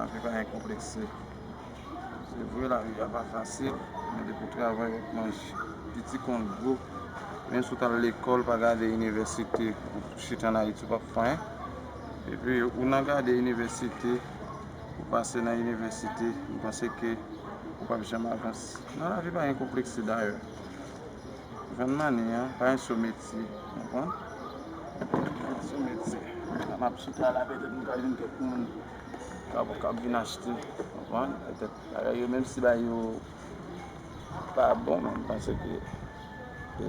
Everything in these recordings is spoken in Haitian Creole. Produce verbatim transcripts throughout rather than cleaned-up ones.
Lavi pa enkonplekse. Se vre, lavi a pa fasil, men depi w travay, w ap manje. Piti konn gwo. Menm si w t al lekòl, pa gade inivèsite, ou chita an Ayiti, w p ap fè anyen. Epi, ou nan gade inivèsite, ou pase nan inivèsite, m panse ke ou p ap janm avanse. Nan lavi, pa gen konplekse dayè. Jwenn mani an, pa yon sou metye, konprann? Pa yon sou metye. Lè m ap chita la, petèt m ka jwenn kèk moun k ap, k ap vin achte, konprann? Petèt bagay yo, menm si bagay yo pa bon, men m panse ke, e,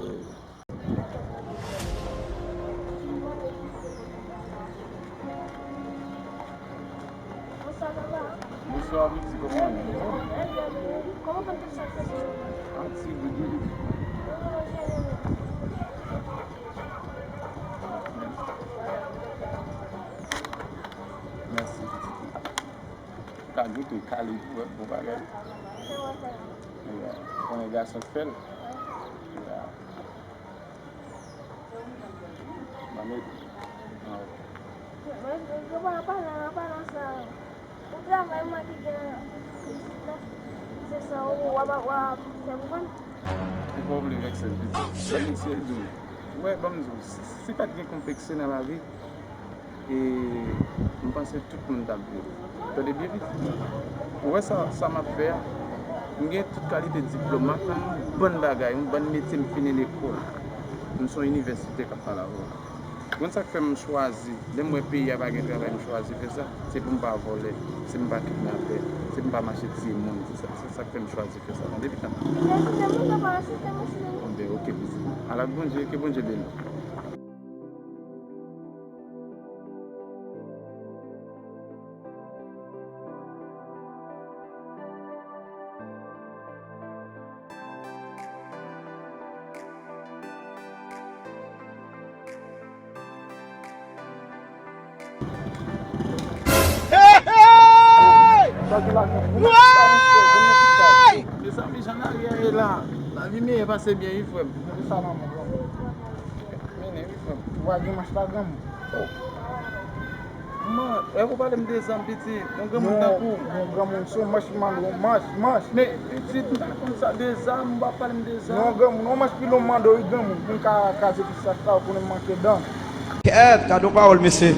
Bonswa, piti, kòman w ye? Kòman w konn tout sa k fèt? An ti goud, wi. Mèsi, piti. Ka goute, kale, wè, bon bagay. Ya. Konnen gason k fè l. Ya. Mwen, mwen, mwen pa, pa nan, pa nan sa. Ou travay, mwen ki gen isit la. Se sa, ou, w ap, w ap fè pou mwen. Ou pa vle vèkse l, piti. Sa misye di w. Wè, ban m di w, si, si pa t gen konplekse nan lavi, e, m panse tout moun t ap viv. Tande byen, piti. Ou wè sa, sa m ap fè a? M gen tout kalite diplòm, m aprann yon bann bagay, yon bann metye, m fini lekòl. M se yon inivèsitè k ap pale avè w. Konn sa k fè m chwazi, lè m wè peyi a pa gen travay, m chwazi fè sa. Se pou m pa vòlè, se pou m pa kidnapè, se pou m pa mache tiye moun. Se sa, se sa k fè m chwazi fè sa. Tande, pitit. Enben, oke, pitit. Al ak Bondye, ke Bondye beni w. Hey, hey! Woy! Mezanmi, jan lari a ye la. Lavi meyè pase byen, wi, frè m. Mene, wi, frè m. Ou pa gen manch la, granmoun. Oh. Man, èske ou pale m de zam, piti? Yon granmoun tankou w. Non, granmoun, se yon manch m mande w, manch, manch. Men, piti, m pa konn sa de zam, ou pa pale m de zam. Non, granmoun, yon manch pilon m mande w, wi, granmoun, pou m ka kraze tout sa, sa, ou konnen m manke dan. Kèt, gade yon pawòl, mesye.